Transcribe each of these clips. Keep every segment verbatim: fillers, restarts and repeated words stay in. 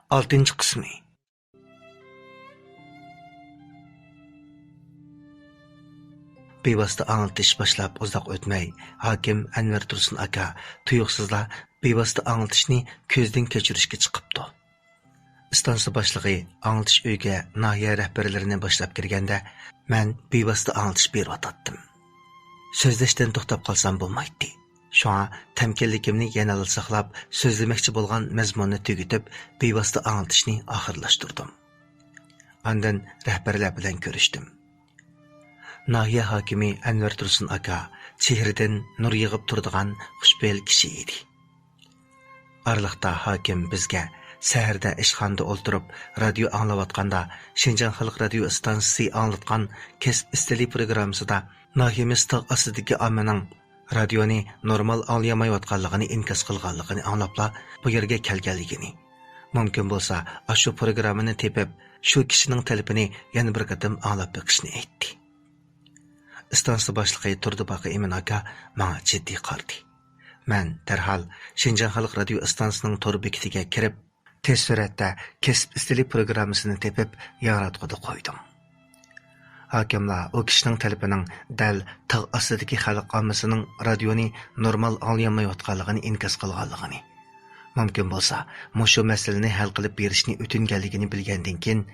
ئالتىنچى قىسمى. بىۋاسىتە ئاڭلىتىش باشلاپ ئۇزاق ئۆتمەي، ھاكىم ئەنۋەر تۇرسۇن ئاكا تۇيۇقسىزلا بىۋاسىتە ئاڭلىتىشنى كۆزدىن كەچۈرۈشكە چىقىپتۇ. ئىستانسا باشلىقى ئاڭلىتىش ئۆيىگە ناھىيە رەھبەرلىرىنى باشلاپ كىرگەندە، مەن بىۋاسىتە ئاڭلىتىش بېرىۋاتاتتىم. سۆزلەشتىن توختاپ قالسام بولمايتتى. شۇڭا تەمكىنلىكىمنى يەنىلا ساقلاپ، سۆزلىمەكچى بولغان مەزمۇننى تۈگىتىپ، بىۋاسىتە ئاڭلىتىشنى ئاخىرلاشتۇردۇم. ئاندىن رەھبەرلەر بىلەن كۆرۈشتۈم. ناھىيە ھاكىمى ئەنۋەر تۇرسۇن ئاكا چېھرىدىن نۇر يېغىپ تۇرىدىغان خۇشپېئىل كىشى ئىدى. ئارىلىقتا ھاكىم بىزگە سەھەردە ئىشخانىدا ئولتۇرۇپ رادىيو ئاڭلاۋاتقاندا، شىنجاڭ خەلق رادىيو ئىستانسىسى ئاڭلاتقان كەسىپ ئىستىلى پروگراممىسىدا ناھىيەمىز تاغ ئاستىدىكى ئاممىنىڭ رادىيونى نورمال ئاڭلىيالمايۋاتقانلىقىنى ئىنكاس قىلغانلىقىنى ئاڭلاپلا بۇ يەرگە كەلگەنلىكىنى، مۇمكىن بولسا ئاشۇ پروگراممىنى تېپىپ، شۇ كىشىنىڭ تەلىپىنى يەنە بىر قېتىم ئاڭلاپ بېقىشنى ئېيتتى. ئىستانسا باشلىقى تۇردى باقى ئىمىن ئاكا ماڭا جىددىي قارىدى. مەن دەرھال شىنجاڭ خەلق رادىيو ئىستانسىسىنىڭ تور بېكىتىگە كىرىپ، تېز سۈرئەتتە كەسىپ ئىستىلى پروگراممىسىنى تېپىپ، ياڭراتقۇدا قويدۇم. ھاكىملار ئۇ كىشىنىڭ تەلىپىنىڭ دەل تاغ ئاستىدىكى خەلق ئاممىسىنىڭ رادىيونى نورمال ئاڭلىيالمايۋاتقانلىقىنى ئىنكاس قىلغانلىقىنى، مۇمكىن بولسا، مۇشۇ مەسىلىنى ھەل قىلىپ بېرىشنى ئۆتۈنگەنلىكىنى بىلگەندىن كېيىن،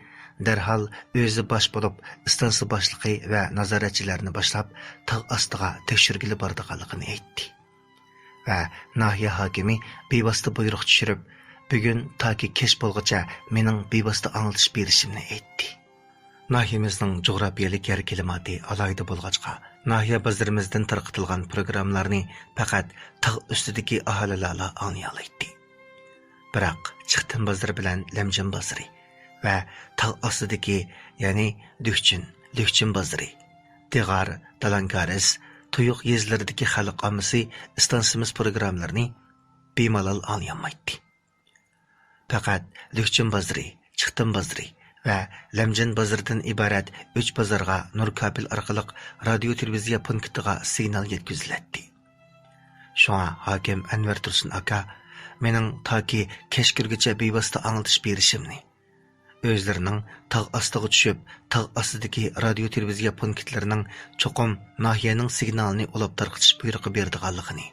دەرھال ئۆزى باش بولۇپ، ئىستانسا باشلىقى ۋە نازارەتچىلەرنى باشلاپ، تاغ ئاستىغا تەكشۈرگىلى بارىدىغانلىقىنى ئېيتتى. ۋە ناھىيە ھاكىمى بىۋاسىتە بۇيرۇق چۈشۈرۈپ، بۈگۈن تاكى كەچ بولغۇچە مېنىڭ بىۋاسىتە ئاڭلىتىش بېرىشىمنى ئېيتتى. ناھىيەمىزنىڭ جۇغراپىيەلىك يەر كىلىماتى ئالاھىدە بولغاچقا، ناھىيە بازىرىمىزدىن تارقىتىلغان پروگراممىلارنى پەقەت تاغ ئۈستىدىكى ئاھالىلەرلا ئاڭلىيالايتتى. بىراق، چىقتىم بازىرى بىلەن لەمجىن بازىرى ۋە تاغ ئاستىدىكى، يەنى دۈكچىن، لۈكچىن بازىرى، دىغار، دالانكارىز، تۇيۇق يېزىلىرىدىكى خەلق ئاممىسى ئىستانسىمىز پروگراممىلىرىنى بىمالال ئاڭلىيالمايتتى. پەقەت لۈكچىن بازىرى، چىقتىم بازىرى ۋە لەمجىن بازىرىدىن ئىبارەت ئۈچ بازارغا نۇر كابېل ئارقىلىق رادىيو تېلېۋىزىيە پونكىتىغا سىگنال يەتكۈزۈلەتتى. شۇڭا ھاكىم ئەنۋەر تۇرسۇن ئاكا مېنىڭ تاكى كەچ كىرگۈچە بىۋاسىتە ئاڭلىتىش بېرىشىمنى، ئۆزلىرىنىڭ تاغ ئاستىغا چۈشۈپ، تاغ ئاستىدىكى رادىيو تېلېۋىزىيە پونكىتلىرىنىڭ چوقۇم ناھىيەنىڭ سىگنالىنى ئۇلاپ تارقىتىش بۇيرۇقى بېرىدىغانلىقىنى،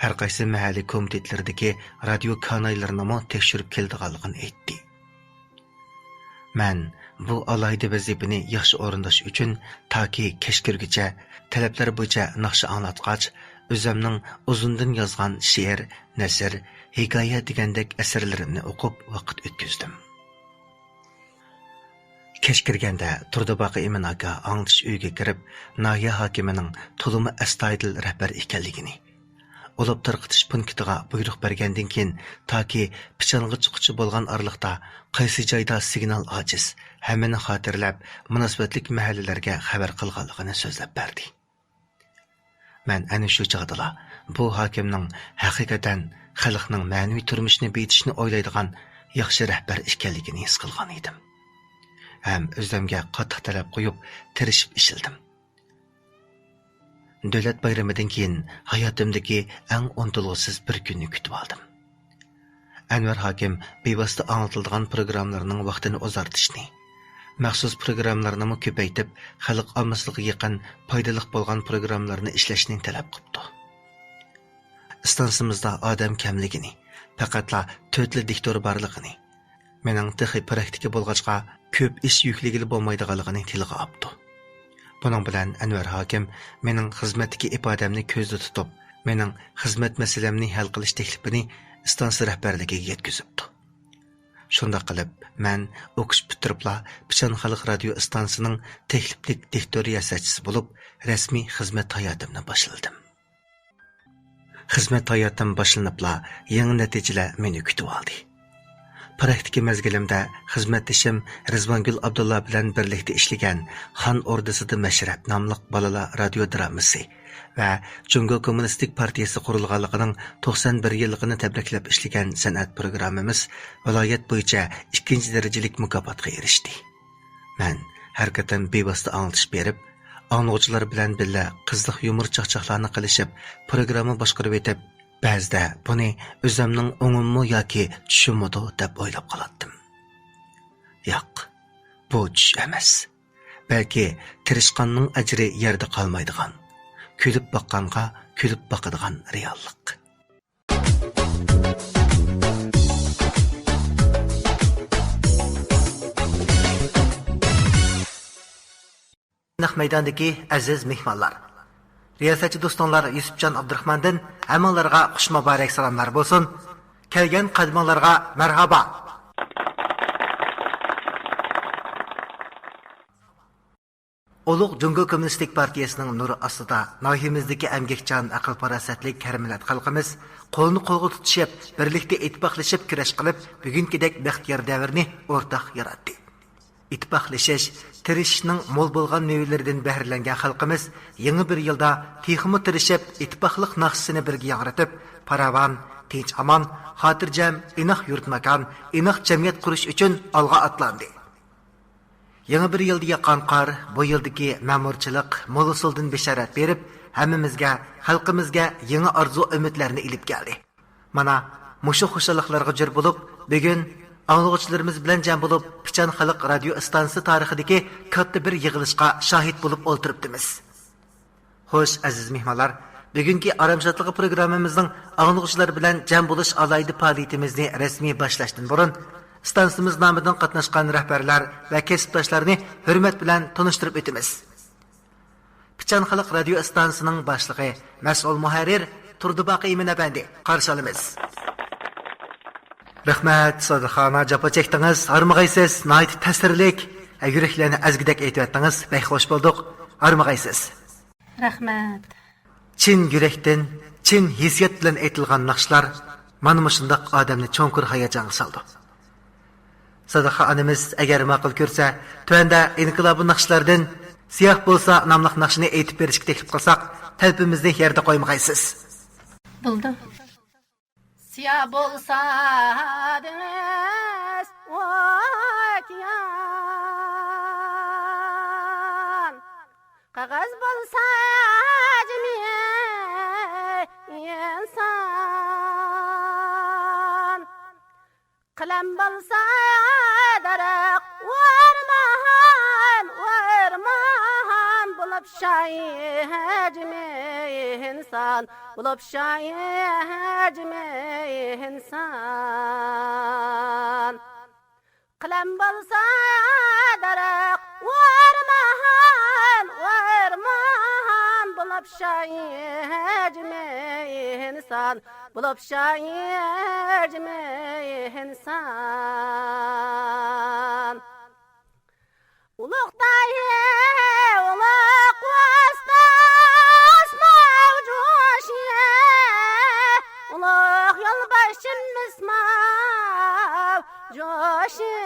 ھەرقايسى مەھەللە كومىتېتلىرىدىكى رادىيو كانايلىرىنىمۇ تەكشۈرۈپ كېلىدىغانلىقىنى ئېيتتى. مەن بۇ ئالاھىدە ۋەزىپىنى ياخشى ئورۇنداش ئۈچۈن تاكى كەچ كىرگۈچە تەلەپلەر بويىچە ناخشا ئاڭلاتقاچ، ئۆزۈمنىڭ ئۇزۇندىن يازغان شېئىر، نەسر، ھېكايە دېگەندەك ئەسەرلىرىمنى ئوقۇپ ۋاقىت ئۆتكۈزدۈم. كەچ كىرگەندە تۇردى باقى ئىمىن ئاكا ئاڭلىتىش ئۆيىگە كىرىپ، ناھىيە ھاكىمىنىڭ تولىمۇ ئەستايىدىل رەھبەر ئىكەنلىكىنى، ئۇلاپ تارقىتىش پونكىتىغا بۇيرۇق بەرگەندىن كېيىن، تاكى پىچانغا چىققۇچە بولغان ئارىلىقتا قايسى جايدا سىگنال ئاجىز، ھەممىنى خاتىرىلەپ، مۇناسىۋەتلىك مەھەللىلەرگە خەۋەر قىلغانلىقىنى سۆزلەپ بەردى. مەن ئەنە شۇ چاغدىلا بۇ ھاكىمنىڭ ھەقىقەتەن خەلقنىڭ مەنىۋى تۇرمۇشىنى بېيىتىشنى ئويلايدىغان ياخشى رەھبەر ئىكەنلىكىنى ھېس قىلغان ئىدىم. ھەم ئۆزۈمگە قاتتىق تەلەپ قويۇپ، تىرىشىپ ئىشلىدىم. دۆلەت بايرىمىدىن كېيىن ھاياتىمدىكى ئەڭ ئۇنتۇلغۇسىز بىر كۈننى كۈتۈۋالدىم. ئەنۋەر ھاكىم بىۋاسىتە ئاڭلىتىلىدىغان پروگراممىلارنىڭ ۋاقتىنى ئۇزارتىشنى، مەخسۇس پروگراممىلارنىمۇ كۆپەيتىپ، خەلق ئاممىسىغا يېقىن، پايدىلىق بولغان پروگراممىلارنى ئىشلەشنى تەلەپ قىپتۇ. ئىستانسىمىزدا ئادەم كەملىكىنى، پەقەتلا تۆتلا دىكتور بارلىقىنى، مېنىڭ تېخى پراكتىكا بولغاچقا، كۆپ ئىش يۈكلىگىلى بولمايدىغانلىقىنى تىلغا ئاپتۇ. بۇنىڭ بىلەن ئەنۋەر ھاكىم مېنىڭ خىزمەتتىكى ئىپادەمنى كۆزدە تۇتۇپ، مېنىڭ خىزمەت مەسىلەمنى ھەل قىلىش تەكلىپىنى ئىستانسا رەھبەرلىكىگە يەتكۈزۈپتۇ. شۇنداق قىلىپ، مەن ئوقۇش پۈتتۈرۈپلا پىچان خەلق رادىيو ئىستانسىسىنىڭ تەكلىپلىك دىكتور رىياسەتچىسى بولۇپ، رەسمىي خىزمەت ھاياتىمنى باشلىدىم. خىزمەت ھاياتىم باشلىنىپلا يېڭى نەتىجىلەر مېنى كۈتۈۋالدى. پراكتىكا مەزگىلىمدە خىزمەتدىشىم رىزۋانگۈل ئابدۇللا بىلەن بىرلىكتە ئىشلىگەن خان ئوردىسىدا مەشرەپ ناملىق بالىلار رادىيو درامىسى ۋە جۇڭگو كوممۇنىستىك پارتىيىسى قۇرۇلغانلىقىنىڭ توقسان بىر يىللىقىنى تەبرىكلەپ ئىشلىگەن سەنئەت پروگراممىمىز ۋىلايەت بويىچە ئىككىنچى دەرىجىلىك مۇكاپاتقا ئېرىشتى. مەن ھەر قېتىم بىۋاسىتە ئاڭلىتىش بېرىپ، ئاڭلىغۇچىلار بىلەن بىللە قىزىق يۇمۇر چاقچاقلارنى قىلىشىپ، پروگرامما باشقۇرۇۋېتىپ، بەزىدە بۇنى ئۆزۈمنىڭ ئوڭۇممۇ ياكى چۈشۈممىدۇ دەپ ئويلاپ قالاتتىم. ياق، بۇ چۈش ئەمەس. بەلكى تىرىشقاننىڭ ئەجرى يەردە قالمايدىغان، كۈلۈپ باققانغا كۈلۈپ باقىدىغان رېئاللىق. نەق مەيداندىكى ئەزىز مېھمانلار! رىياسەتچى دوستۇڭلار يۈسۈپجان ئابدۇراخماندىن ھەممىڭلارغا خۇش مۇبارەك سالاملار بولسۇن! كەلگەن قەدىمىڭلارغا مەرھابا! ئۇلۇغ جۇڭگو كوممۇنىستىك پارتىيەسىنىڭ نۇرى ئاستىدا ناھىيىمىزدىكى ئەمگەكچان، ئەقىل-پاراسەتلىك ھەر مىللەت خەلقىمىز قولنى قولغا تۇتۇشۇپ، بىرلىكتە ئىتتىپاقلىشىپ كۈرەش قىلىپ، بۈگۈنكىدەك بەختىيار دەۋرنى ئورتاق ياراتتى. ئىتتىپاقلىشىش، تىرىشىشنىڭ مول بولغان مېۋىلىرىدىن بەھرىلەنگەن خەلقىمىز يېڭى بىر يىلدا تېخىمۇ تىرىشىپ، ئىتتىپاقلىق ناخشىسىنى بىرگە ياڭرىتىپ، پاراۋان، تىنچ-ئامان، خاتىرجەم، ئىناق يۇرت-ماكان، ئىناق جەمئىيەت قۇرۇش ئۈچۈن ئالغا ئاتلاندى. يېڭى بىر يىلدا ياغقان قار، بۇ يىلدىكى مەمۇرچىلىق، مول ھوسۇلدىن بېشارەت بېرىپ، ھەممىمىزگە، خەلقىمىزگە يېڭى ئارزۇ-ئۈمىدلەرنى ئېلىپ كەلدى. مانا، مۇشۇ خۇشاللىقلارغا جور بولۇپ، بۈگۈن ئاڭلىغۇچىلىرىمىز بىلەن جەم بولۇپ، پىچان خەلق رادىيو ئىستانسىسى تارىخىدىكى كاتتا بىر يىغىلىشقا شاھىت بولۇپ ئولتۇرۇپتىمىز. خوش، ئەزىز مېھمانلار، بۈگۈنكى ئارام شادلىقى پروگراممىمىزنىڭ ئاڭلىغۇچىلار بىلەن جەم بولۇش ئالاھىدە پائالىيىتىمىزنى رەسمىي باشلاشتىن بۇرۇن، ئىستانسىمىز نامىدىن قاتناشقان رەھبەرلەر ۋە كەسىپداشلارنى ھۆرمەت بىلەن تونۇشتۇرۇپ ئۆتىمىز. پىچان خەلق رادىيو ئىستانسىسىنىڭ باشلىقى، مەسئۇل مۇھەررىر تۇردىباقى ئىمىن ئەپەندى، قارشى ئالىمىز. رەھمەت، سادىقە ئانا، جاپا چەكتىڭىز، ھارمىغايسىز، ناھايىتى تەسىرلىك، يۈرەكلەرنى ئەزگۈدەك ئېيتىۋەتتىڭىز، بەك خوش بولدۇق، ھارمىغايسىز. رەھمەت. چىن يۈرەكتىن، چىن ھېسسىيات بىلەن ئېيتىلغان ناخشىلار مانا مۇشۇنداق ئادەمنى چوڭقۇر ھاياجانغا سالىدۇ. سادىقە ئانىمىز ئەگەر ماقۇل كۆرسە، تۆۋەندە ئىنقىلابىي ناخشىلاردىن سىياھ بولسا ناملىق ناخشىنى ئېيتىپ بېرىشكە تەكلىپ قىلساق، تەلىپىمىزنى يەردە قويمىغايسىز. بولدى. سىياھ بولسا دېڭىز ئوكيان، قەغەز بولسا جىمى ئىنسان، قەلەم بولسا دەرەخ ئورمان، ئورمان بولۇپ شايى جىمى ئىنسان. بولۇپ شايى جىمى ئىنسان. قەلەم بولسا دەرەخ ئورمان، ئورمان بولۇپ شايى جىمى ئىنسان. بولۇپ شايى جىمى ئىنسان. ئۇلۇغ داھىي، ئۇلۇغ ئۇستاز ماۋجۇشى، ئۇلۇغ يولباشچىمىز ماۋجۇشى.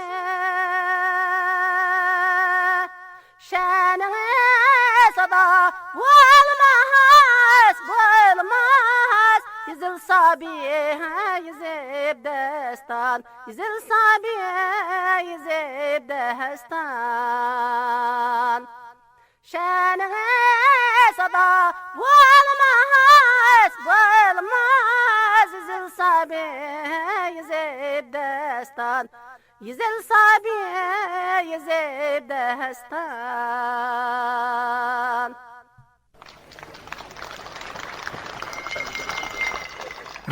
شەنىڭى سادا بولماس، بولماس، يېزىلسا بىر يېزىپ داستان. يېزىلسا بىر يېزىپ داستان. شەنىڭى سادا بولماس، بولماس، يېزىلسا بىر يېزىپ داستان. يېزىلسا بىر يېزىپ داستان.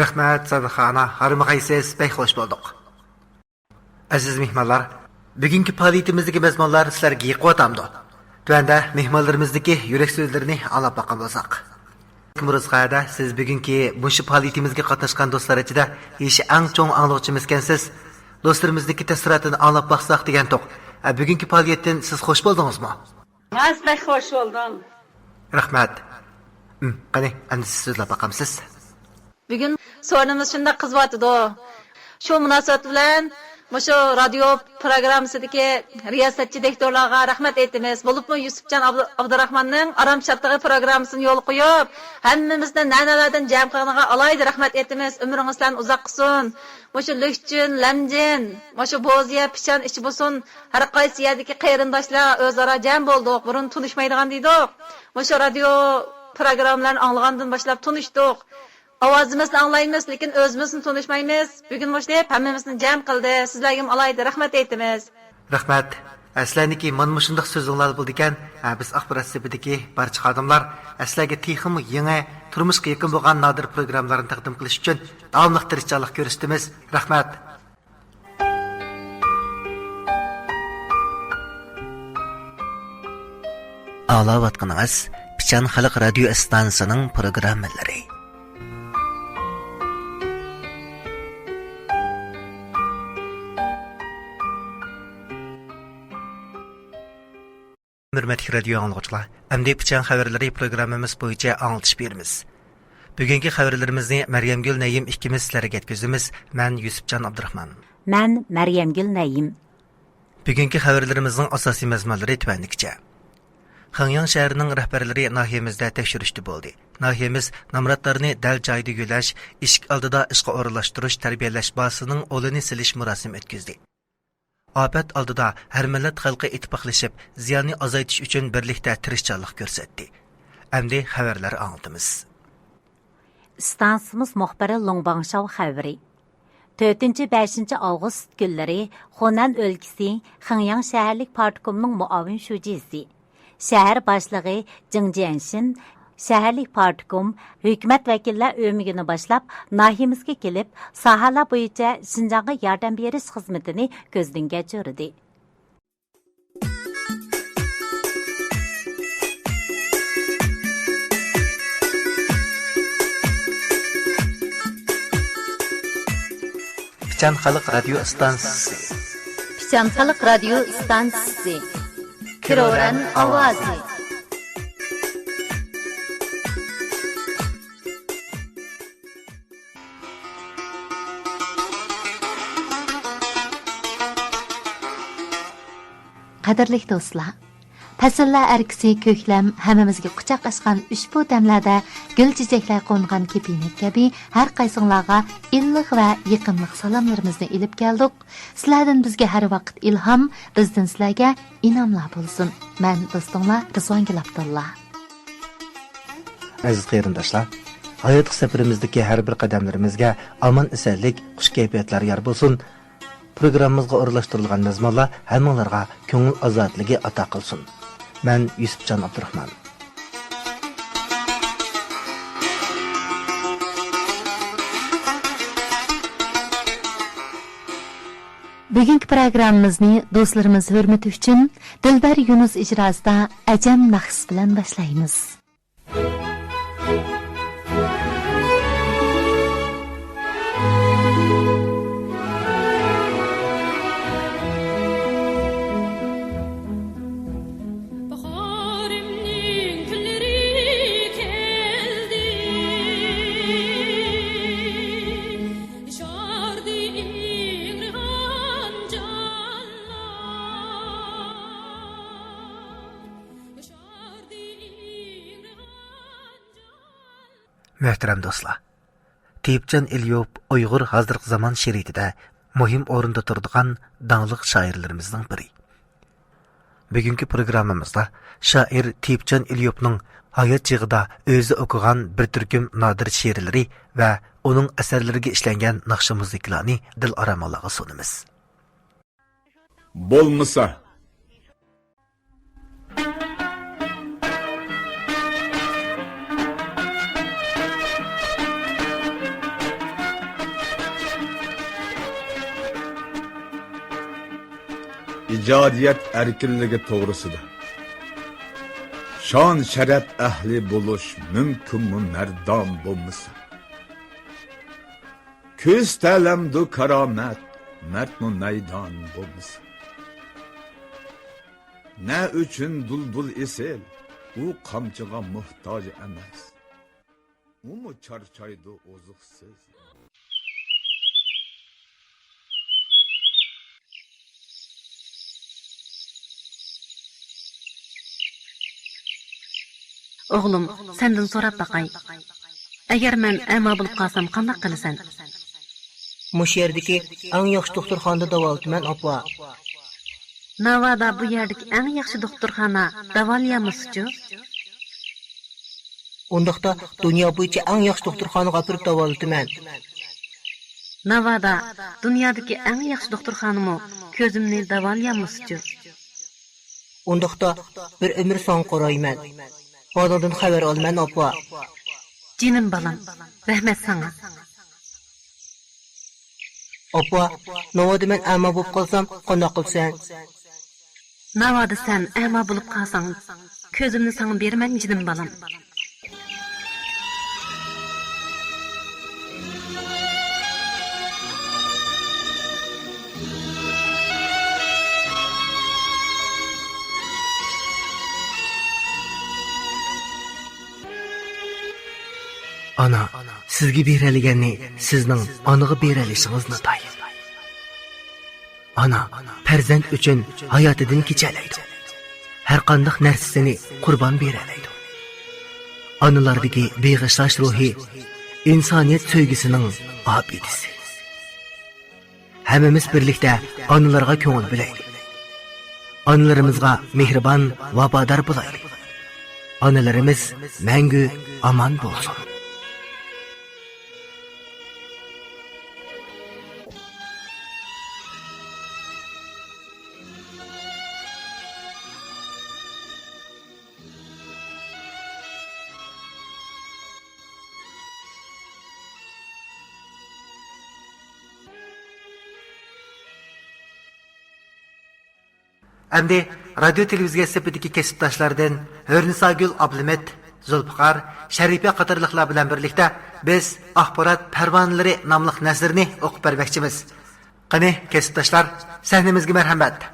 رەھمەت، سادىقە ئانا، ھارمىغايسىز، بەك خوش بولدۇق. ئەزىز مېھمانلار، بۈگۈنكى پائالىيىتىمىزدىكى مەزمۇنلار سىلەرگە يېقىۋاتامدۇ؟ تۆۋەندە مېھمانلىرىمىزنىڭكى يۈرەك سۆزلىرىنى ئاڭلاپ باققان بولساق. مۇرۇزغادا سىز بۈگۈنكى مۇشۇ پائالىيىتىمىزگە قاتناشقان دوستلار ئىچىدە يېشى ئەڭ چوڭ ئاڭلىغۇچىمىزكەنسىز. دوستلىرىمىزنىڭكى تەسىراتىنى ئاڭلاپ باقساق دېگەنتۇق. ئە، بۈگۈنكى پائالىيەتتىن سىز خوش بولدىڭىزمۇ؟ راست، بەك خوش بولدۇم. رەھمەت. ئىم، قېنى، ئەمدى سىز سۆزلەپ باقامسىز؟ بۈگۈن سورۇنىمىز شۇنداق قىزىۋاتىدۇ. شۇ مۇناسىۋەت بىلەن مۇشۇ رادىيو پروگراممىسىدىكى رىياسەتچى دىكتورلارغا رەھمەت ئېيتىمىز. بولۇپمۇ يۈسۈپجان ئابدۇ-، ئابدۇراخماننىڭ ئارام شادلىقى پروگراممىسىنى يولغا قويۇپ، ھەممىمىزنى نەنەلەردىن جەم قىلغىنىغا ئالاھىدە رەھمەت ئېيتىمىز. ئۆمرىڭىز سەن ئۇزاق قىلسۇن. مۇشۇ لۈكچۈن، لەمجىن، مۇشۇ بوزىيە، پىچان ئىچى بولسۇن، ھەر قايسى يەردىكى قېرىنداشلار ئۆزئارا جەم بولدۇق. بۇرۇن تونۇشمايدىغان ئىدۇق. مۇشۇ رادىيو پروگراممىلارنى ئاڭلىغاندىن باشلاپ تونۇشتۇق. ئاۋازىمىزنى ئاڭلايمىز، لېكىن ئۆزىمىزنى تونۇشمايمىز. بۈگۈن مۇشۇ دەپ ھەممىمىزنى جەم قىلدى. سىزلەرگىمۇ ئالاھىدە رەھمەت ئېيتىمىز. رەھمەت. ھە، سىلەرنىڭكى مانا مۇشۇنداق سۆزلىرىڭلار بولىدىكەن. ھە، بىز ئاخبارات سېپىدىكى بارچە خادىملار، ھە، سىلەرگە تېخىمۇ يېڭى، تۇرمۇشقا يېقىن بولغان نادىر پروگراممىلارنى تەقدىم قىلىش ئۈچۈن داۋاملىق تىرىشچانلىق كۆرسىتىمىز. رەھمەت. ئاڭلاۋاتقىنىڭىز پىچان خەلق رادىيو ئىستانسىسىنىڭ پروگراممىلىرى. ھۆرمەتلىك رادىيو ئاڭلىغۇچىلار، ئەمدى پىچان خەۋەرلىرى پروگراممىمىز بويىچە ئاڭلىتىش بېرىمىز. بۈگۈنكى خەۋەرلىرىمىزنى مەريەمگۈل نەيىم ئىككىمىز سىلەرگە يەتكۈزىمىز. مەن يۈسۈپجان ئابدۇراخمان. مەن مەريەمگۈل نەيىم. بۈگۈنكى خەۋەرلىرىمىزنىڭ ئاساسىي مەزمۇنلىرى تۆۋەندىكىچە. خېڭياڭ شەھىرىنىڭ رەھبەرلىرى ناھىيەمىزدە تەكشۈرۈشتە بولدى. ناھىيەمىز نامراتلارنى دەل جايىدا يۆلەش، ئىشىك ئالدىدا ئىشقا ئورۇنلاشتۇرۇش، تەربىيەلەش بازىسىنىڭ ئۇلىنى سېلىش مۇراسىمى ئۆتكۈزدى. ئاپەت ئالدىدا ھەر مىللەت خەلقى ئىتتىپاقلىشىپ، زىياننى ئازايتىش ئۈچۈن بىرلىكتە تىرىشچانلىق كۆرسەتتى. ئەمدى خەۋەرلەر ئاڭلىتىمىز. ئىستانسىمىز مۇخبىرى لۇڭ باڭشاۋ خەۋىرى. تۆتىنچى، بەشىنچى ئاۋغۇست كۈنلىرى خۇنەن ئۆلكىسى خېڭياڭ شەھەرلىك پارتكومنىڭ مۇئاۋىن شۇجىسى، شەھەر باشلىقى جېڭ جيەنشىن، شەھەرلىك پارتكوم، ھۆكۈمەت ۋەكىللەر ئۆمىكىنى باشلاپ، ناھىيەمىزگە كېلىپ، ساھەلەر بويىچە شىنجاڭغا ياردەم بېرىش خىزمىتىنى كۆزدىن كەچۈردى. پىچان خەلق رادىيو ئىستانسىسى. پىچان خەلق رادىيو ئىستانسىسى. كىروران ئاۋازى. قەدىرلىك دوستلار، پەسىللەر ئەركىسى كۆكلەم ھەممىمىزگە قۇچاق ئاچقان ئۇشبۇ دەملەردە گۈل چېچەكلەر قونغان كېپىنەك كەبى ھەر قايسىڭلارغا ئىللىق ۋە يېقىملىق سالاملىرىمىزنى ئېلىپ كەلدۇق. سىلەردىن بىزگە ھەر ۋاقىت ئىلھام، بىزدىن سىلەرگە ئىنئاملار بولسۇن. مەن دوستۇڭلار رىزۋانگۈل ئابدۇللا. ئەزىز قېرىنداشلار، ھاياتلىق سەپىرىمىزدىكى ھەر بىر قەدەملىرىمىزگە ئامان-ئېسەنلىك، خۇش كەيپىياتلار يار بولسۇن. پروگراممىمىزغا ئورۇنلاشتۇرۇلغان مەزمۇنلار ھەممىڭلارغا كۆڭۈل ئازادىلىكى ئاتا قىلسۇن. مەن يۈسۈپجان ئابدۇراخمان. بۈگۈنكى پروگراممىمىزنى دوستلىرىمىز ھۆرمىتى ئۈچۈن دىلبەر يۇنۇس ئىجراسىدا ئەجەم ناخشىسى بىلەن باشلايمىز. باھارىمنىڭ كۈنلىرى كەلدى، ياشاردى ئىڭرىغان جانلار. مۆھتەرەم دوستلار، تېيىپجان ئېلىيوف ئۇيغۇر ھازىرقى زامان شېئىرىيىتىدە مۇھىم ئورۇندا تۇرىدىغان داڭلىق شائىرلىرىمىزنىڭ بىرى. بۈگۈنكى پروگراممىمىزدا شائىر تېيىپجان ئېلىيوفنىڭ ھايات چېغىدا ئۆزى ئوقۇغان بىر تۈركۈم نادىر شېئىرلىرى ۋە ئۇنىڭ ئەسەرلىرىگە ئىشلەنگەن ناخشا مۇزىكىلارنى دىلئاراماڭلارغا سۇنىمىز. بولمىسا. ئىجادىيەت ئەركىنلىكى توغرىسىدا شان-شەرەپ ئەھلى بولۇش مۇمكىنمۇ مەردان بولمىسا؟ كۆز تەلەمدۇ كارامەت، مەردمۇ مەيدان بولمىسا. نە ئۈچۈن دۇلدۇل ئېسىل، ئۇ قامچىغا موھتاج ئەمەس. ئۇمۇ چارچايدۇ ئوزۇقسىز. ئوغلۇم، سەندىن سوراپ باقاي. ئەگەر مەن ئەما بولۇپ قالسام، قانداق قىلىسەن؟ مۇشۇ يەردىكى ئەڭ ياخشى دوختۇرخانىدا داۋالىتىمەن، ئاپا. ناۋادا بۇ يەردىكى ئەڭ ياخشى دوختۇرخانا داۋالىيالمىسىچۇ؟ ئۇنداقتا دۇنيا بويىچە ئەڭ ياخشى دوختۇرخانىغا ئاپىرىپ داۋالىتىمەن. ناۋادا دۇنيادىكى ئەڭ ياخشى دوختۇرخانىمۇ كۆزۈمنى داۋالىيالمىسىچۇ؟ ئۇنداقتا بىر ئۆمۈر ساڭا قارايمەن. بالىڭدىن خەۋەر ئالىمەن، ئاپا. جېنىم بالام، رەھمەت ساڭا. ئاپا، ناۋادا مەن ئەما بولۇپ قالسام، قانداق قىلىسەن؟ ناۋادا سەن ئەما بولۇپ قالساڭ، كۆزۈمنى ساڭا بېرىمەن، جېنىم بالام. ئانا، سىزگە بېرەلىگەننى سىزنىڭ ئانىغا بېرەلىشىڭىز ناتايىن. ئانا پەرزەنت ئۈچۈن ھاياتىدىن كېچەلەيدۇ. ھەرقانداق نەرسىسىنى قۇربان بېرەلەيدۇ. ئانىلاردىكى بېغىشلاش روھى ئىنسانىيەت سۆيگۈسىنىڭ ئابىدىسى. ھەممىمىز بىرلىكتە ئانىلارغا كۆڭۈل بۆلەيلى. ئانىلىرىمىزغا مېھرىبان، ۋاپادار بولايلى. ئانىلىرىمىز مەڭگۈ ئامان بولسۇن. ئەمدى رادىيو تېلېۋىزىيە سېپىدىكى كەسىپداشلاردىن ھۆرنىساگۈل ئابلىمىت، زۇلپىقار، شەرىپە قاتارلىقلار بىلەن بىرلىكتە بىز ئاخبارات پەرۋانىلىرى ناملىق نەسرىنى ئوقۇپ بەرمەكچىمىز. قېنى، كەسىپداشلار، سەھنىمىزگە مەرھەمەت!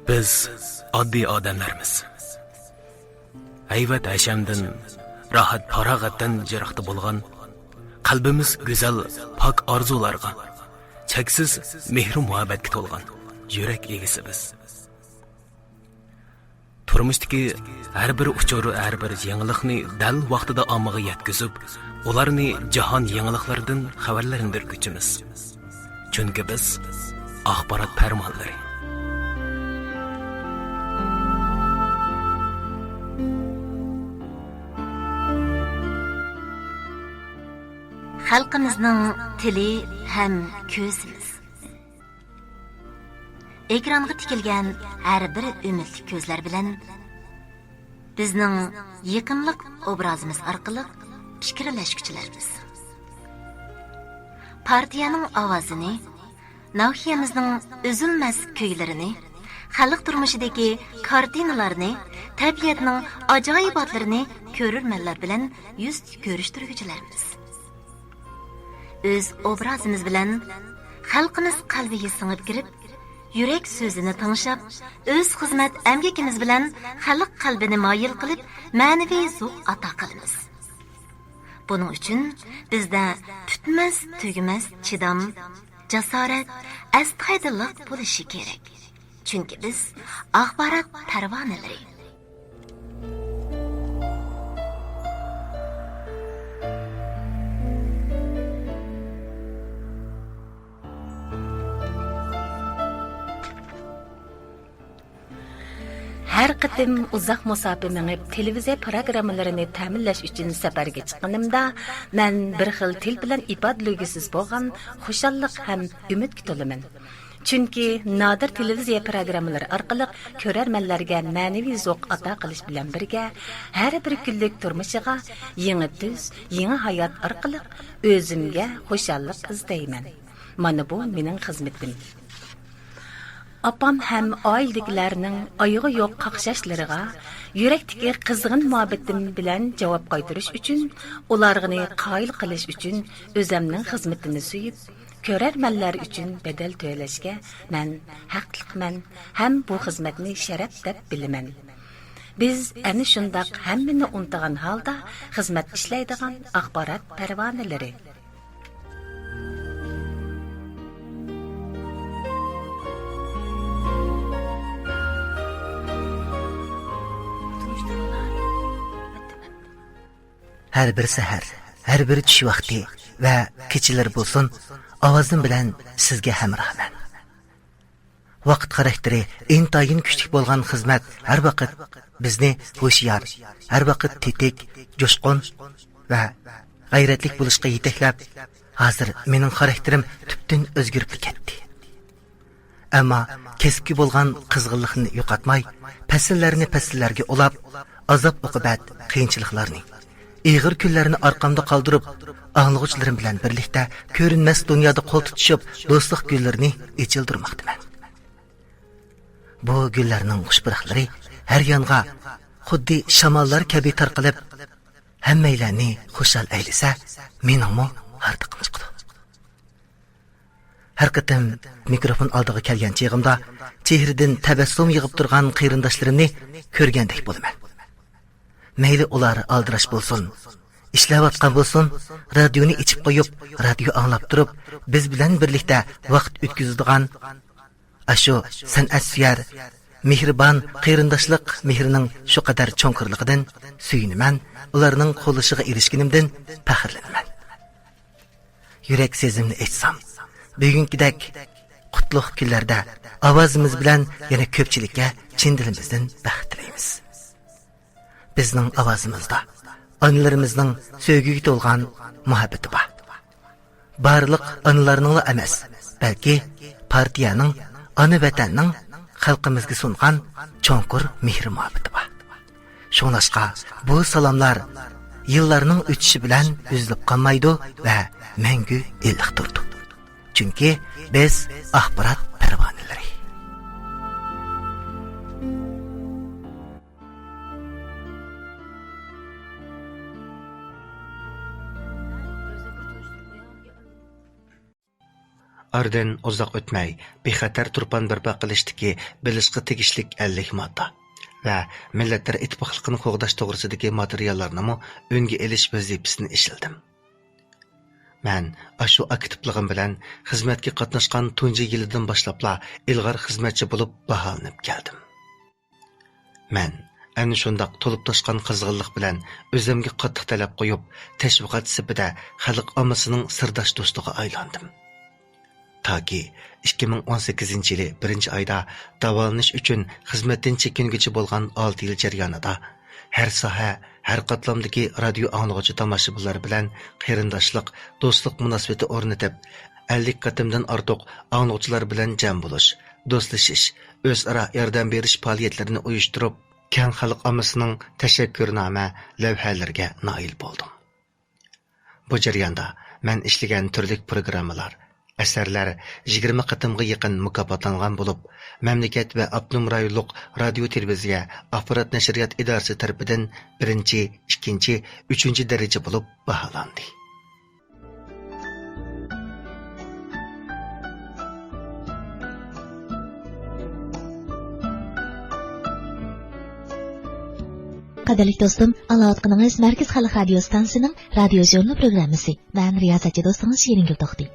بىز ئاددىي ئادەملەرمىز. ھەيۋەت-ھەشەمدىن، راھەت-پاراغەتتىن يىراقتا بولغان، قەلبىمىز گۈزەل، پاك ئارزۇلارغا، چەكسىز مېھرى-مۇھەببەتكە تولغان يۈرەك ئىگىسى بىز. تۇرمۇشتىكى ھەر بىر ئۇچۇر، ھەر بىر يېڭىلىقنى دەل ۋاقتىدا ئاممىغا يەتكۈزۈپ، ئۇلارنى جاھان يېڭىلىقلىرىدىن خەۋەرلەندۈرگۈچىمىز. چۈنكى بىز ئاخبارات پەرۋانىلىرى. خەلقىمىزنىڭ تىلى ھەم كۆزىمىز. ئېكرانغا تىكىلگەن ھەر بىر ئۈمىدلىك كۆزلەر بىلەن بىزنىڭ يېقىملىق ئوبرازىمىز ئارقىلىق پىكىرلەشكۈچىلەرمىز. پارتىيەنىڭ ئاۋازىنى، ناھىيەمىزنىڭ ئۈزۈلمەس كۈيلىرىنى، خەلق تۇرمۇشىدىكى كارتىنىلارنى، تەبىئەتنىڭ ئاجايىباتلىرىنى كۆرۈرمەنلەر بىلەن يۈز كۆرۈشتۈرگۈچىلەرمىز. ئۆز ئوبرازىمىز بىلەن خەلقىمىز قەلبىگە سىڭىپ كىرىپ، يۈرەك سۆزىنى تىڭشاپ، ئۆز خىزمەت ئەمگىكىمىز بىلەن خەلق قەلبىنى مايىل قىلىپ، مەنىۋى زوق ئاتا قىلىمىز. بۇنىڭ ئۈچۈن بىزدە پۈتمەس، تۈگىمەس چىدام، جاسارەت، ئەستايىدىللىق بولۇشى كېرەك. چۈنكى بىز ئاخبارات پەرۋانىلىرى. ھەر قېتىم ئۇزاق مۇساپە مېڭىپ، تېلېۋىزىيە پىروگراممىلىرىنى تەمىنلەش ئۈچۈن سەپەرگە چىققىنىمدا، مەن بىر خىل تىل بىلەن ئىپادىلىگۈسىز بولغان خۇشاللىق ھەم ئۈمىدكە تولىمەن. چۈنكى نادىر تېلېۋىزىيە پىروگراممىلىرى ئارقىلىق كۆرەرمەنلەرگە مەنىۋى زوق ئاتا قىلىش بىلەن بىرگە، ھەر بىر كۈنلۈك تۇرمۇشىغا يېڭى تۈس، يېڭى ھايات ئارقىلىق ئۆزۈمگە خۇشاللىق ئىزدەيمەن. مانا بۇ مېنىڭ خىزمىتىم. ئاپام ھەم ئائىلىدىكىلەرنىڭ ئايىغى يوق قاقشاشلىرىغا يۈرەكتىكى قىزغىن مۇھەببىتىم بىلەن جاۋاب قايتۇرۇش ئۈچۈن، ئۇلارغىنى قايىل قىلىش ئۈچۈن ئۆزەمنىڭ خىزمىتىنى سۆيۈپ، كۆرەرمەنلەر ئۈچۈن بەدەل تۆلەشكە مەن ھەقلىقمەن ھەم بۇ خىزمەتنى شەرەپ دەپ بىلىمەن. بىز ئەنە شۇنداق ھەممىنى ئۇنتۇغان ھالدا خىزمەت ئىشلەيدىغان ئاخبارات پەرۋانىلىرى. ھەر بىر سەھەر، ھەر بىر چۈش ۋاقتى ۋە كېچىلىرى بولسۇن، ئاۋازىم بىلەن سىزگە ھەمراھمەن. ۋاقىت خاراكتېرى ئىنتايىن كۈچلۈك بولغان خىزمەت ھەر ۋاقىت بىزنى ھوشيار، ھەر ۋاقىت تېتىك، جۇشقۇن ۋە غەيرەتلىك بولۇشقا يېتەكلەپ، ھازىر مېنىڭ خاراكتېرىم تۈپتىن ئۆزگىرىپلا كەتتى. ئەمما كەسىپكە بولغان قىزغىنلىقنى يوقاتماي، پەسىللەرنى پەسىللەرگە ئۇلاپ، ئازاب-ئوقۇبەت، قىيىنچىلىقلارنى، ئېغىر كۈنلەرنى ئارقامدا قالدۇرۇپ، ئاڭلىغۇچىلىرىم بىلەن بىرلىكتە كۆرۈنمەس دۇنيادا قول تۇتۇشۇپ، دوستلۇق گۈللىرىنى ئېچىلدۇرماقتىمەن. بۇ گۈللەرنىڭ خۇش پۇراقلىرى ھەر يانغا خۇددى شاماللار كەبى تارقىلىپ، ھەممەيلەننى خۇشال ئەيلىسە، مېنىڭمۇ ھاردۇقۇم چىقىدۇ. ھەر قېتىم مىكروفون ئالدىغا كەلگەن چېغىمدا، چېھرىدىن تەبەسسۇم يېغىپ تۇرغان قېرىنداشلىرىمنى كۆرگەندەك بولىمەن. مەيلى ئۇلار ئالدىراش بولسۇن، ئىشلەۋاتقان بولسۇن، رادىيونى ئېچىپ قويۇپ، رادىيو ئاڭلاپ تۇرۇپ، بىز بىلەن بىرلىكتە ۋاقىت ئۆتكۈزىدىغان، ئاشۇ سەنئەتسۆيەر، مېھرىبان قېرىنداشلىق مېھرىنىڭ شۇ قەدەر چوڭقۇرلۇقىدىن سۆيۈنىمەن، ئۇلارنىڭ قوللىشىغا ئېرىشكىنىمدىن پەخىرلىنىمەن. يۈرەك سۆزۈمنى ئېيتسام، بۈگۈنكىدەك قۇتلۇق كۈنلەردە ئاۋازىمىز بىلەن يەنە كۆپچىلىككە چىن دىلىمىزدىن بەخت تىلەيمىز. بىزنىڭ ئاۋازىمىزدا ئانىلىرىمىزنىڭ سۆيگۈگە تولغان مۇھەببىتى بار. بارلىق ئانىلارنىڭلا ئەمەس، بەلكى پارتىيەنىڭ، ئانا ۋەتەننىڭ خەلقىمىزگە سۇنغان چوڭقۇر مېھرى-مۇھەببىتى بار. شۇڭلاشقا، بۇ سالاملار يىللارنىڭ ئۆتۈشى بىلەن ئۈزۈلۈپ قالمايدۇ ۋە مەڭگۈ ئىللىق تۇرىدۇ. چۈنكى بىز ئاخبارات پەرۋانىلىرى. ئارىدىن ئۇزاق ئۆتمەي، بىخەتەر تۇرپان بەرپا قىلىشتىكى بىلىشقا تېگىشلىك ئەللىك ماددا ۋە مىللەتلەر ئىتتىپاقلىقىنى قوغداش توغرىسىدىكى ماتېرىياللارنىمۇ ئۈنگە ئېلىش ۋەزىپىسىنى ئىشلىدىم. مەن ئاشۇ ئاكتىپلىقىم بىلەن خىزمەتكە قاتناشقان تۇنجى يىلىدىن باشلاپلا ئىلغار خىزمەتچى بولۇپ باھالىنىپ كەلدىم. مەن ئەنە شۇنداق تولۇپ تاشقان قىزغىنلىق بىلەن ئۆزۈمگە قاتتىق تەلەپ قويۇپ، تەشۋىقات سېپىدە خەلق ئاممىسىنىڭ سىرداش دوستىغا ئايلاندىم. تاكى ئىككى مىڭ ئون سەككىزىنچى يىلى بىرىنچى ئايدا داۋالىنىش ئۈچۈن خىزمەتتىن چېكىنگۈچى بولغان ئالتە يىل جەريانىدا، ھەر ساھە، ھەر قاتلامدىكى رادىيو ئاڭلىغۇچى تاماشىبىنلار بىلەن قېرىنداشلىق، دوستلۇق مۇناسىۋىتى ئورنىتىپ، ئەللىك قېتىمدىن ئارتۇق ئاڭلىغۇچىلار بىلەن جەم بولۇش، دوستلىشىش، ئۆزئارا ياردەم بېرىش پائالىيەتلىرىنى ئۇيۇشتۇرۇپ، كەڭ خەلق ئاممىسىنىڭ تەشەككۈرنامە لەۋھەلىرىگە نائىل بولدۇم. بۇ جەرياندا مەن ئىشلىگەن تۈرلۈك پروگراممىلار، ئەسەرلەر يىگىرمە قېتىمغا يېقىن مۇكاپاتلانغان بولۇپ، مەملىكەت ۋە ئاپتونوم رايونلۇق رادىيو تېلېۋىزىيە ئاخبارات نەشرىيات ئىدارىسى تەرىپىدىن بىرىنچى، ئىككىنچى، ئۈچىنچى دەرىجە بولۇپ باھالاندى. قەدىرلىك دوستۇم، ئاڭلاۋاتقىنىڭىز مەركىزىي خەلق رادىيو ئىستانسىسىنىڭ رادىيو ژۇرنىلى پروگراممىسى. مەن رىيازەتچى دوستىڭىز شېرىنگۈل توختى.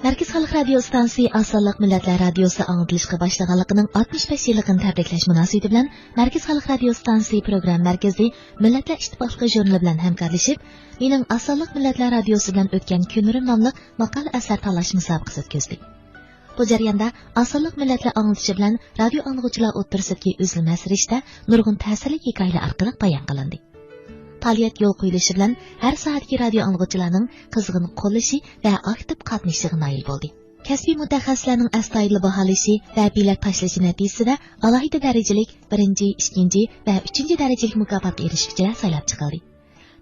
مەركىزىي خەلق رادىيو ئىستانسىسى ئاز سانلىق مىللەتلەر رادىيوسى ئاڭلىتىلىشقا باشلىغانلىقىنىڭ ئاتمىش بەش يىللىقىنى تەبرىكلەش مۇناسىۋىتى بىلەن، مەركىزىي خەلق رادىيو ئىستانسىسى پروگرامما مەركىزى مىللەتلەر ئىتتىپاقلىقى ژۇرنىلى بىلەن ھەمكارلىشىپ، مېنىڭ ئاز سانلىق مىللەتلەر رادىيوسى بىلەن ئۆتكەن كۈنلىرىم ناملىق ماقالە ئەسەر تاللاش مۇسابىقىسى ئۆتكۈزدى. بۇ جەرياندا ئاز سانلىق مىللەتلەر ئاڭلىتىشى بىلەن رادىيو ئاڭلىغۇچىلار ئوتتۇرىسىدىكى ئۈزۈلمەس رىشتە نۇرغۇن تەسىرلىك ھېكايىلەر ئارقىلىق بايان قىلىندى. پائالىيەت يولغا قويۇلۇشى بىلەن ھەر ساھەدىكى رادىيو ئاڭلىغۇچىلارنىڭ قىزغىن قوللىشى ۋە ئاكتىپ قاتنىشىشىغا نائىل بولدى. كەسپىي مۇتەخەسسىسلەرنىڭ ئەستايىدىل باھالىشى ۋە بېلەت تاشلىشى نەتىجىسىدە ئالاھىدە دەرىجىلىك بىرىنچى، ئىككىنچى ۋە ئۈچىنچى دەرىجىلىك مۇكاپاتقا ئېرىشكۈچىلەر سايلاپ چىقىلدى.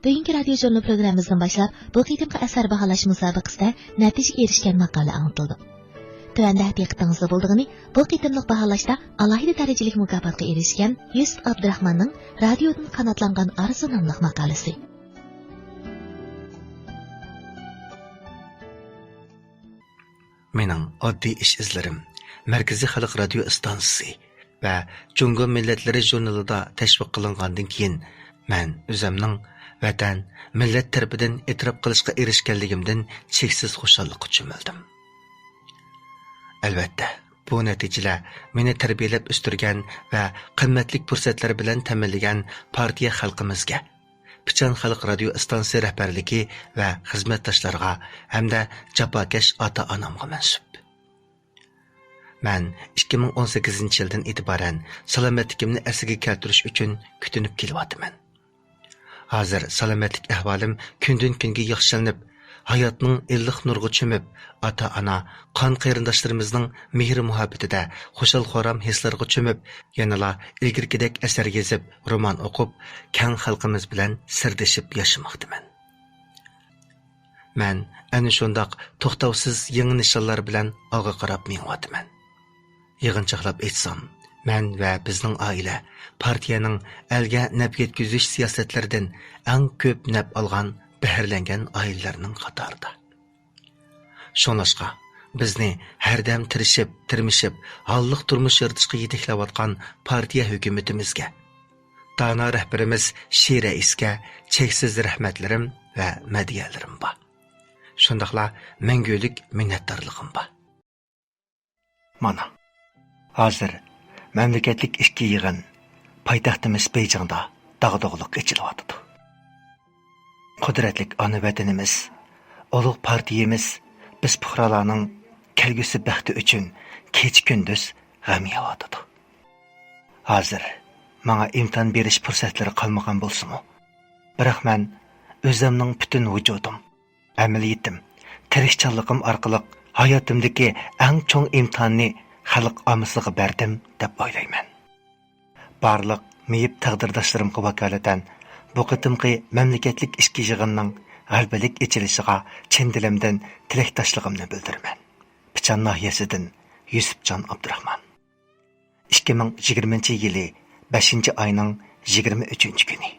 بۈگۈنكى رادىيو ژۇرنىلى پروگراممىمىزدىن باشلاپ، بۇ قېتىمقى ئەسەر باھالاش مۇسابىقىسىدە نەتىجىگە ئېرىشكەن ماقالە ئاڭلىتىلىدۇ. تۆۋەندە دىققىتىڭىزدە بولىدىغىنى، بۇ قېتىملىق باھالاشتا ئالاھىدە دەرىجىلىك مۇكاپاتقا ئېرىشكەن يۈسۈپ ئابدۇراخماننىڭ رادىيودىن قاناتلانغان ئارزۇ ناملىق ماقالىسى. مېنىڭ ئاددىي ئىش-ئىزلىرىم مەركىزىي خەلق رادىيو ئىستانسىسى ۋە جۇڭگو مىللەتلىرى ژۇرنىلىدا تەشۋىق قىلىنغاندىن كېيىن، مەن ئۆزۈمنىڭ ۋەتەن، مىللەت تەرىپىدىن ئېتىراپ قىلىشقا ئېرىشكەنلىكىمدىن چەكسىز خۇشاللىققا چۆمۈلدۈم. ئەلۋەتتە، بۇ نەتىجىلەر مېنى تەربىيەلەپ ئۆستۈرگەن ۋە قىممەتلىك پۇرسەتلەر بىلەن تەمىنلىگەن پارتىيە خەلقىمىزگە، پىچان خەلق رادىيو ئىستانسىسى رەھبەرلىكى ۋە خىزمەتداشلارغا ھەمدە جاپاكەش ئاتا-ئانامغا مەنسۇپ. مەن ئىككى مىڭ ئون سەككىزىنچى يىلدىن ئېتىبارەن سالامەتلىكىمنى ئەسلىگە كەلتۈرۈش ئۈچۈن كۈتۈنۈپ كېلىۋاتىمەن. ھازىر سالامەتلىك ئەھۋالىم كۈندىن-كۈنگە ياخشىلىنىپ، ھاياتنىڭ ئىللىق نۇرىغا چۆمۈپ، ئاتا-ئانا، قان قېرىنداشلىرىمىزنىڭ مېھرى-مۇھەببىتىدە خۇشال-خۇرام ھېسلىرىغا چۆمۈپ، يەنىلا ئىلگىرىكىدەك ئەسەر يېزىپ، رومان ئوقۇپ، كەڭ خەلقىمىز بىلەن سىردىشىپ ياشىماقتىمەن. مەن ئەنە شۇنداق توختاۋسىز يېڭى نىشانلار بىلەن ئالغا قاراپ مېڭىۋاتىمەن. يىغىنچاقلاپ ئېيتسام، مەن ۋە بىزنىڭ ئائىلە پارتىيەنىڭ ئەلگە نەپ يەتكۈزۈش سىياسەتلىرىدىن ئەڭ كۆپ نەپ ئالغان، بەھرىلەنگەن ئائىلىلەرنىڭ قاتارىدا. شۇڭلاشقا، بىزنى ھەردەم تىرىشىپ، تىرمىشىپ، ھاللىق تۇرمۇش يارىتىشقا يېتەكلەۋاتقان پارتىيە ھۆكۈمىتىمىزگە، دانا رەھبىرىمىز شى رەئىسكە چەكسىز رەھمەتلىرىم ۋە مەدھىيەلىرىم بار. شۇنداقلا مەڭگۈلۈك مىننەتدارلىقىم بار. مانا، ھازىر مەملىكەتلىك ئىككى يىغىن پايتەختىمىز بېيجىڭدا داغدۇغىلىق ئېچىلىۋاتىدۇ. قۇدرەتلىك ئانا ۋەتىنىمىز، ئۇلۇغ پارتىيىمىز بىز پۇقرالارنىڭ كەلگۈسى بەختى ئۈچۈن كېچە-كۈندۈز غەم يەۋاتىدۇ. ھازىر ماڭا ئىمتىھان بېرىش پۇرسەتلىرى قالمىغان بولسىمۇ، بىراق مەن ئۆزۈمنىڭ پۈتۈن ۋۇجۇدۇم، ئەمەلىيىتىم، تىرىشچانلىقىم ئارقىلىق ھاياتىمدىكى ئەڭ چوڭ ئىمتىھاننى خەلق ئاممىسىغا بەردىم دەپ ئويلايمەن. بارلىق مېيىپ تەقدىرداشلىرىمغا ۋاكالىتەن بۇ قېتىمقى مەملىكەتلىك ئىككى يىغىننىڭ غەلىبىلىك ئېچىلىشىغا چىن دىلىمدىن تىلەكداشلىقىمنى بىلدۈرىمەن. پىچان ناھىيەسىدىن يۈسۈپجان ئابدۇراخمان. ئىككى مىڭ يىگىرمىنچى يىلى بەشىنچى ئاينىڭ يىگىرمە ئۈچىنچى كۈنى.